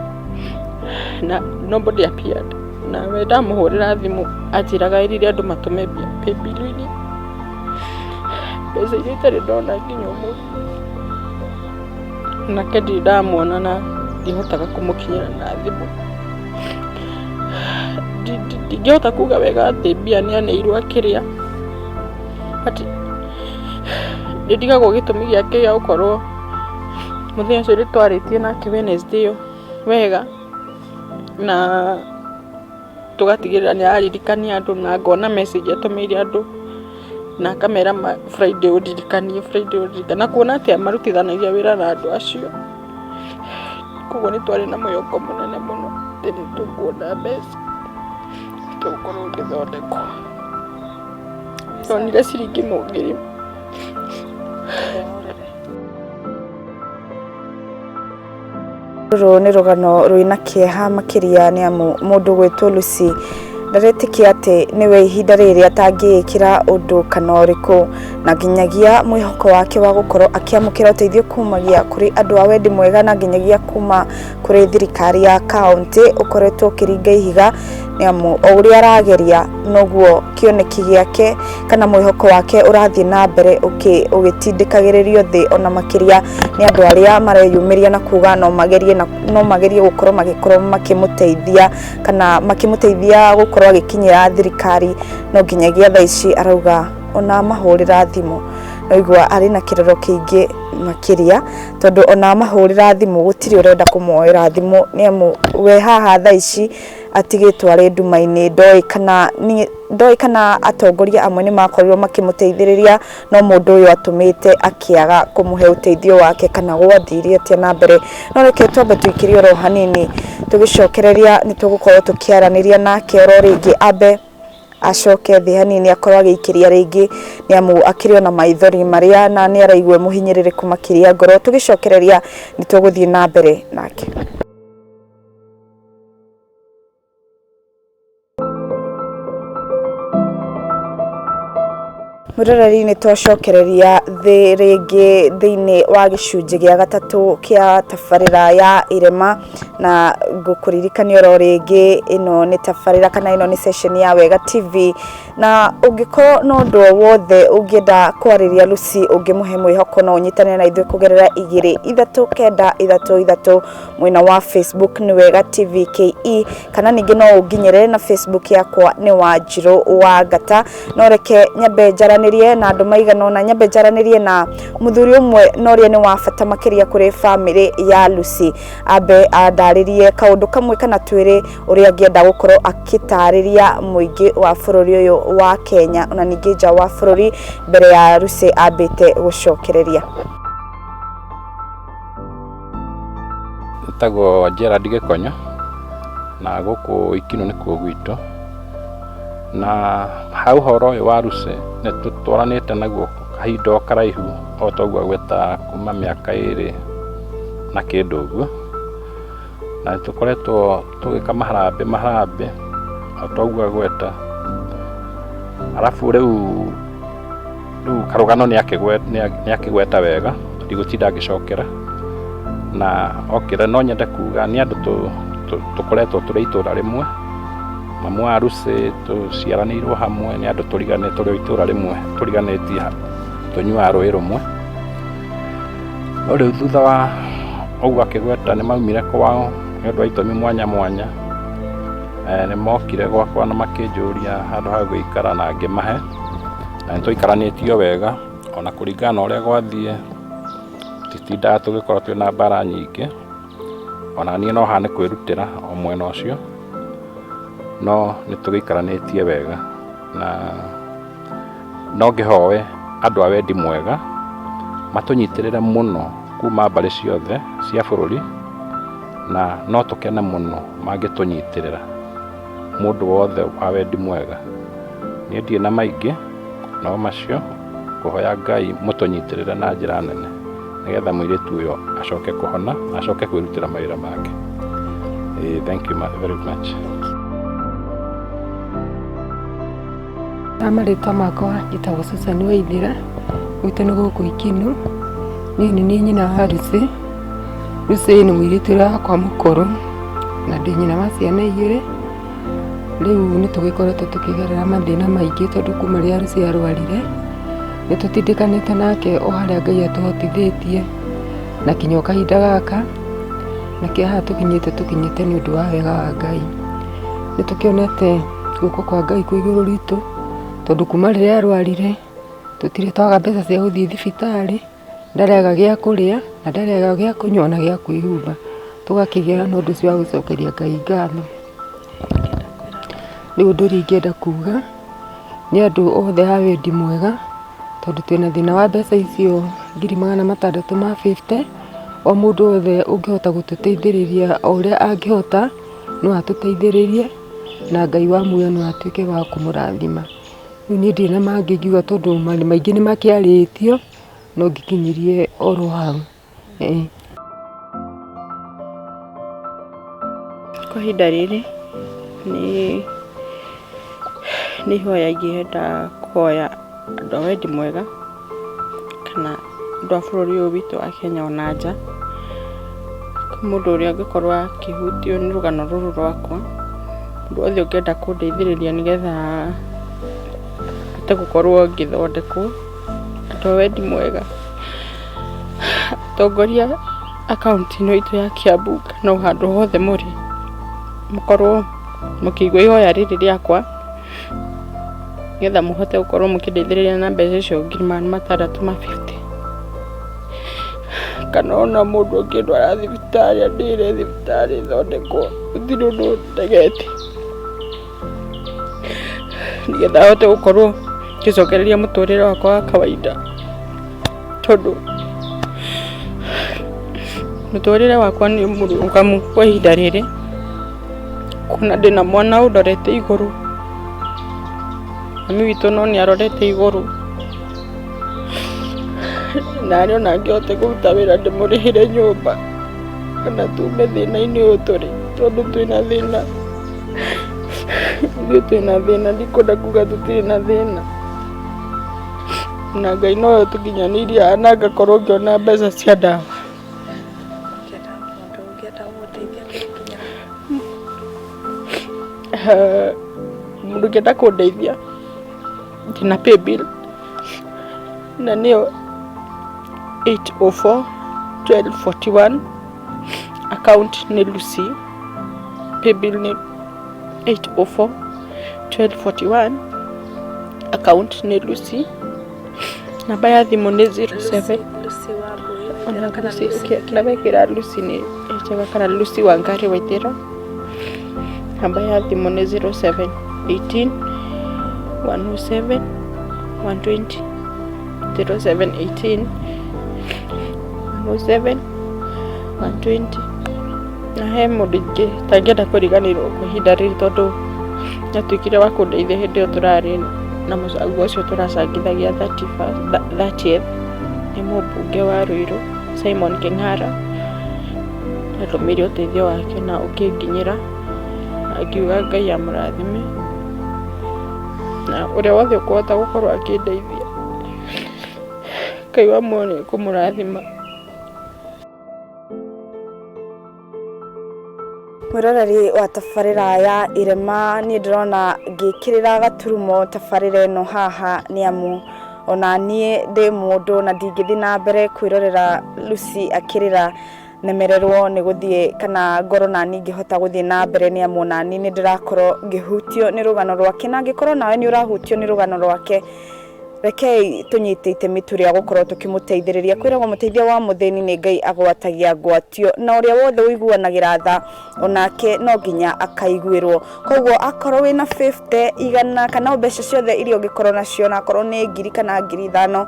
Na nobody appeared. Na we ndamũhũrĩra thimũ anjĩraga ĩrire andũ matũme mbia paybill-inĩ, mbeca iria itarĩ ndona nginya ũmũthĩ. Nake ndirĩ ndamuona na ndihotaga kũmũkinyĩra na thimũ. Ndingĩhota kuga wega atĩ mbia nĩ aneirwo akĩrĩa, but nĩ ndigagwo gĩtũmi gĩake gĩa gũkorwo mũthenya ũcio nĩ twarĩtie nake Wednesday ĩyo wega, na tũgatigĩrĩra nĩ araririkania andũ, na ngona message atũmĩire andũ, na akamera Friday ũndirikanie, Friday ũndirikanie, na kuona atĩ marutithanagia wĩra na andũ acio. Koguo nĩ twarĩ na mwĩhoko mũnene mũno atĩ nĩ tũkuona mbeca, tũgũkorwo ngĩthondekwo. Ndonire ciringi mũngiri.
Rũrũ nĩ rũgano rwĩna kĩeha makĩria nĩ amu mũndũ gwĩtwo Lucy ndaretĩkia atĩ nĩwe ihinda rĩrĩ atangĩĩkĩra ũndũ kana ũrĩkũ, na nginyagia mwĩhoko wake wa gũkorwo akĩamũkĩra ũteithio kumagia kũrĩ andũ a wendi mwega na nginyagia kuma kũrĩ thirikari ya kaũntĩ ũkoretwo ũkĩringa ihiga, nĩ amu o ũrĩa arageria noguo kĩoneki gĩake kana mwĩhoko wake ũrathiĩ na mbere ũgĩtindĩkagĩrĩrio thĩ ona makĩria nĩ andũ arĩa mareyumĩria na kuga no magerie, na no magerie gũkorwo magĩkorwo makĩmũteithia kana makĩmũteithia gũkorwo agĩkinyĩra thirikari. No nginyagia thaa ici arauga ona amahũrĩra thimũ noigua arĩ na kĩrĩro kĩingĩ makĩria, tondũ ona amahũrĩra thimũ gũtirĩ ũrenda kũmuoera thimũ, nĩ amu we haha thaa ici atigĩtwo arĩ nduma-inĩ. Ndoĩ kana atongoria amwe nĩ makorirwo makĩmũteithĩrĩria, no mũndũ ũyũ atũmĩte akĩaga kũmũhe ũteithio wake kana gwathire atĩa na mbere. No reke twambe tũikĩrie oro hanini, tũgĩcokereria nĩ tũgũkorwo tũkĩaranĩria nake oro rĩngĩ, ambe acoke thĩ hanini akorwo agĩikĩria rĩngĩ, nĩ amu akĩrĩ ona maithori marĩa na nĩ araigua mũhinyĩrĩrĩku makĩria ngoro. Tũgĩcokereria nĩ tũgũthiĩ na mbere nake. Mwĩroreri, nĩ twacokereria thĩ rĩngĩ thĩinĩ wa gĩcunjĩ gĩa gatatũ kĩa tabarĩra ya Irema, na ngũkũririkania oro rĩngĩ ĩno nĩ tabarĩra kana ĩno nĩ session ya Wega TV, na ũngĩkorwo na ũndũ o wothe ũngĩenda kwarĩria Lucy ũngĩmũhe mwĩhoko, no ũnyitanĩre na ithuĩ kũgerera 2 3 9 3 3 mwena wa Facebook nĩ Wega TV KE, kana ningĩ no ũnginyĩre na Facebook yakwa nĩ Wanjirũ wa Ngata. No reke nyambe njaranĩrie na andũ maigana ũna, nyambe njaranĩrie na mũthuri ũmwe na ũrĩa nĩ wa bata makĩria kũrĩ bamĩrĩ ya Lucy, ambe andarĩrie kaũndũ kamwe kana twĩrĩ ũrĩa angĩenda gũkorwo akĩtarĩria mũingĩ wa bũrũri ũyũ wa Kenya ona ningĩ nja wa bũrũri mbere ya Lucy ambĩte gũcokereria.
Njĩtagwo Gerald Gĩkonyo, na gũkũ Ikinũ nĩkuo gwitũ. Na ha ũhoro ũyũ wa Lucy nĩ tũtwaranĩte naguo kahinda o karaihu, o ta ũguo agweta, kuma mĩaka 2 na kĩndũ ũguo. Na nĩ tũkoretwo tũgĩka maharambĩ maharambĩ o ta ũguo agweta. Arabu rĩu karũgano nĩ akĩgweta wega, ndigũtinda ngĩcokera. Na okĩra no nyende kuga nĩ andũ tũkoretwo tũrĩ itũra rĩmwe. Mamu wa Lucy tũciaranĩirwo hamwe, nĩ andũ tũrĩ o itũra rĩmwe tũriganĩtie, tũnyuaga rũĩ rũmwe. No rĩu thutha wa ũguo akĩgweta nĩ maumire kwao nĩ ũndũ wa itũmi mwanya mwanya. Nĩ mokire gwakwa na makĩnjũria handũ ha gũikara na ngĩmahe, na nĩ tũikaranĩtio wega ona kũringana na ũrĩa gwathiĩ, tũtitindaga tũgĩkorwo twĩna mbara nyingĩ. Ona niĩ no haha nĩ kwĩrutĩra o mwena ũcio, no nĩ tũgĩikaranĩtie wega. Na no ngĩhoe andũ a wendi mwega matũnyitĩrĩre mũno kuma mbarĩ ciothe cia bũrũri, na no tũkene mũno mangĩtũnyitĩrĩra. Mũndũ wothe wa wendi mwega nĩ Niĩ ndirĩ na maingĩ no macio, ngũhoya Ngai mũtũnyitĩrĩre na njĩra nene nĩgetha mũirĩtu ũyũ acoke kũhona na acoke kwĩrutĩra mawĩra make. Ĩĩ, thank you very much.
Na marĩtwa makwa njĩtagwo Susan Waithĩra, gwitũ nĩ gũkũ Ikinu, niĩ nĩ niĩ nyina wa Lucy. Lucy nĩ mũirĩtu ũrĩa wakwa mũkũrũ na ndĩ nyina wa ciana igĩrĩ. Rĩu nĩ tũgĩkoretwo tũkĩgerera mathĩna maingĩ tondũ kuma rĩrĩa Lucy arwarire, nĩ tũtindĩkanĩte nake o harĩa Ngai atũhotithĩtie na kinya o kahinda gaka, nakĩo haha tũkinyĩte tũkinyĩte nĩ ũndũ wa wega wa Ngai. Nĩ tũkĩonete guoko kwa Ngai kwĩ igũrũ ritũ, tondũ kuma rĩrĩa arwarire, tũtirĩ twaga mbeca cia gũthiĩ thibitarĩ, ndarĩ aga gĩa kũrĩa, na ndarĩ aga gĩa kũnyua na gĩa kwĩhumba. Tũgakĩgĩa na ũndũ ũcio wa gũcokeria Ngai ngatho. Rĩu ũndũ ũrĩa ingĩenda kuga, nĩ andũ othe a wendi mwega, tondũ twĩna thĩna wa mbeca icio 650,000, o mũndũ wothe ũngĩhota gũtũteithĩrĩria o ũrĩa angĩhota, no atũteithĩrĩrie na Ngai wa muoyo no atuĩke wa kũmũrathima. Rĩu niĩ ndirĩ na mangĩ ingiuga tondũ maingĩ nĩ makĩarĩtio, no ngĩkinyirie oro hau. Ĩĩ.
Kwa ihinda rĩrĩ nĩ ihoya ingĩenda kũhoya andũ a wendi mwega kana andũ a bũrũri ũyũ witũ wa Kenya ona nja, kwĩ mũndũ ũrĩa ũngĩkorwo akĩhutio nĩ rũgano rũrũ rwakwa, mũndũ wothe ũngĩenda kũndeithĩrĩria nĩgetha hote gũkorwo ngĩthondekwo, andũ a wendi mwega, atongoria a kauntĩ ĩno itũ ya Kiambu kana o handũ hothe mũrĩ, mũkorwo mũkĩigua ihoya rĩrĩ rĩakwa. Nĩgetha mũhote gũkorwo mũkĩndeithĩrĩria na mbeca icio 650,000. Kana ona mũndũ ũngĩndwara thibitarĩ andĩhĩre thibitarĩ thondekwo, gũtirĩ ũndũ ndegete. Nĩgetha hote gũkorwo ngĩcokereria mũtũrĩre wakwa wa kawaida. Tondũ mũtũrĩre wakwa nĩ mũrũgamu kwa ihinda rĩrĩ. Kuona ndĩna mwana ũndorete igũrũ, mami witũ no nĩ arorete igũrũ, narĩ ona ngĩhote kũruta wĩra ndĩmũrĩhĩre nyũmba kana tume thĩna-inĩ ũyũ tũrĩ, tondũ twĩna thĩna, ithuĩ twĩna thĩna ndikwenda kuga tũtirĩ na thĩna, na Ngai nowe ũtũkinyanĩirie haha na ngakorwo ngĩona mbeca cia ndawa. Mũndũ ũngĩenda kũndeithia ndĩna paybill na nĩyo 804 1241 account nĩ Lucy, paybill nĩ 804 1241 account nĩ Lucy. Namba ya thimũ nĩ 07 ona Lucy na wekĩra Lucy nĩ njega kana Lucy Wangari Waithera. Namba ya thimũ nĩ 07 18 107 120 07 18 107 120. Na he mũndũ ingĩ itangĩenda kũriganĩrwo kwa ihinda rĩrĩ tondũ nĩ atuĩkire wa kũndeithia hĩndĩ ĩyo tũrarĩ na mũcango ũcio tũracangithagia 30th nĩ mũmbunge wa Ruiru Simon Kĩng'ara. Nĩ andũmĩire ũteithio wake na ũkĩnginyĩra na ngiuga Ngai amũrathime na ũrĩa wothe ũkũhota gũkorwo akĩndeithia Ngai wa muoyo nĩ ekũmũrathima.
Mwĩroreri wa tabarĩra ya Irema, niĩ ndĩrona ngĩkĩrĩra gaturumo tabarĩra ĩno haha nĩ amu ona niĩ ndĩ mũndũ na ndingĩthiĩ na mbere kwĩrorera Lucy akĩrĩra nemererwo nĩ gũthiĩ kana ngorwo nani ngĩhota gũthiĩ na mbere nĩ amu onani nĩ ndĩrakorwo ngĩhutio nĩ rũgano rwake na angĩkorwo nawe nĩ ũrahutio nĩ rũgano rwake Rekei tũnyite itemi tu rĩa gũkorwo tũkĩmũteithĩrĩria. Kwĩragwo mũteithia wa mũthĩni nĩ Ngai agwatagia ngwatio, na ũrĩa wothe ũiguanagĩra tha onake no nginya akaiguĩrwo. Koguo akorwo wĩna 50, igana kana o mbeca ciothe iria ũngĩkorwo nacio, na akorwo nĩ ngiri kana 5,000,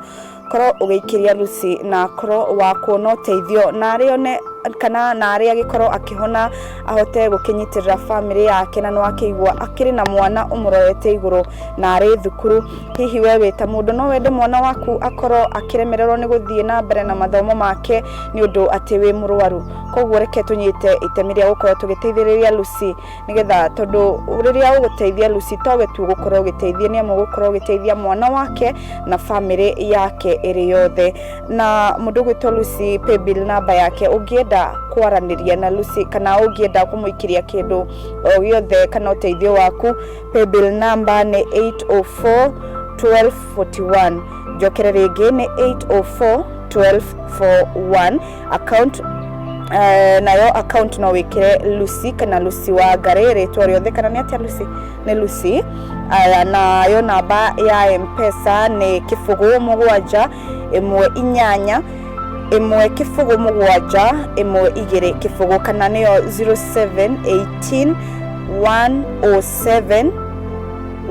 korwo ũgĩikĩria Lucy na akorwo wa kuona ũteithio na arĩ one Kana narĩ agĩkorwo akĩhona ahote gũkĩnyitĩrĩra bamĩrĩ yake, na nĩwakĩigua akĩrĩ na mwana ũmũrorete igũrũ na arĩ thukuru. Hihi we wĩ ta mũndũ no wende mwana waku akorwo akĩremererwo nĩ gũthiĩ na mbere na mathomo make nĩ ũndũ atĩ wĩ mũrwaru? Koguo reke tũnyite itemi rĩa gũkorwo tũgĩteithĩrĩria Lucy, nĩgetha tondũ rĩrĩa ũgũteithia Lucy towe tu ũgũkorwo ũgĩteithia, nĩ amu ũgũkorwo ũgĩteithia mwana wake na bamĩrĩ yake ĩrĩ yothe. Na mũndũ ũgwĩtwo Lucy, paybill namba yake, ũngĩenda kwaranĩria na Lucy kana ũngĩenda kũmũikĩria kĩndũ o gĩothe kana ũteithio waku, paybill namba nĩ 804 1241. Njokere rĩngĩ, nĩ 804 1241. Account nayo account no wĩkĩre Lucy kana Lucy wa Ngarĩ, rĩtwa rĩothe, kana nĩ atĩa Lucy? Nĩ Lucy. Aya, nayo namba ya Mpesa nĩ 0 7 1 8 1 0 7 1 2 0, kana nĩyo 0718 107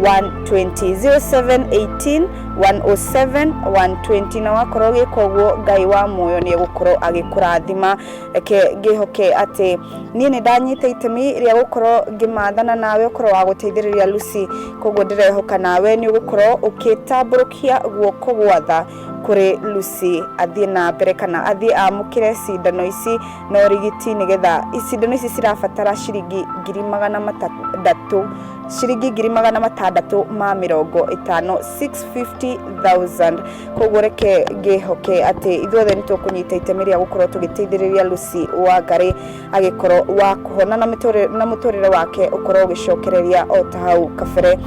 120, 0718 107 120. Na wakorwo ũgĩka ũguo, Ngai wa muoyo nĩ egũkorwo agĩkũrathima. Reke ngĩhoke atĩ niĩ nĩ ndanyita itemi rĩa gũkorwo ngĩmathana nawe ũkorwo wa gũteithĩrĩria Lucy. Koguo ndĩrehoka nawe nĩ ũgũkorwo ũkĩtambũrũkia guoko gwa tha kũrĩ Lucy, athiĩ na mbere kana athiĩ amũkĩre cindano ici na ũrigiti, nĩgetha cindano ici cirabatara ciringi 600,000, ciringi 650,000, 650,000. Koguo reke ngĩhoke atĩ ithuothe nĩ tũkũnyita itemi rĩa gũkorwo tũgĩteithĩrĩria Lucy Wangari agĩkorwo wa kũhona na mũtũrĩre wake ũkorwo ũgĩcokereria o ta hau kabere.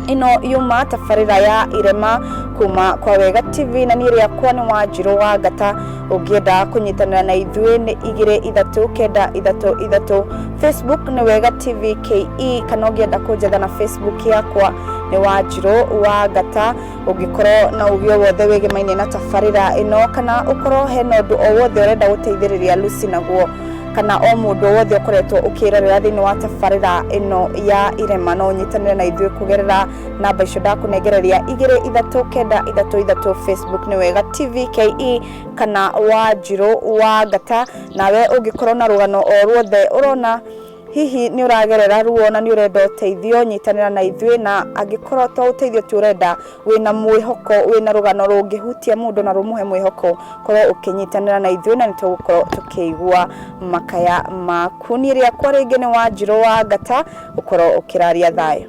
Ĩno yuma tabarĩra ya Irema kuma kwa Wega TV, na niĩ rĩakwa nĩ Wanjirũ wa Ngata. Ũngĩenda kũnyitanĩra na ithuĩ nĩ 2 3 9 3 3. Facebook nĩ Wega TV KE, kana ũngĩenda kũnjetha na Facebook yakwa nĩ Wanjirũ wa Ngata. Ũngĩkorwo na ũgĩ o wothe wĩgemaine na tabarĩra ĩno, kana ũkorwo hena ũndũ o wothe ũrenda gũteithĩrĩria Lucy naguo, kana o mũndũ o wothe ũkoretwo ũkĩrorera thĩinĩ wa tabarĩra ĩno ya Irema, no ũnyitanĩre na ithuĩ kũgerera namba icio ndakũnengereria, 2 3 9 3 3. Facebook nĩ Wega TV KE kana Wanjirũ wa Ngata. Nawe ũngĩkorwo na rũgano o ruothe ũrona hihi nĩ ũragerera ruo na nĩ ũrenda ũteithio, nyitanĩra na ithuĩ. Na angĩkorwo to ũteithio tu ũrenda, wĩna mwĩhoko, wĩna rũgano rũngĩhutia mũndũ na rũmũhe mwĩhoko, korwo ũkĩnyitanĩra na ithuĩ na nĩ tũgũkorwo tũkĩigua makaya maku. Niĩ rĩakwa rĩngĩ nĩ Wanjirũ wa Ngata. Ũkorwo ũkĩraria thayũ.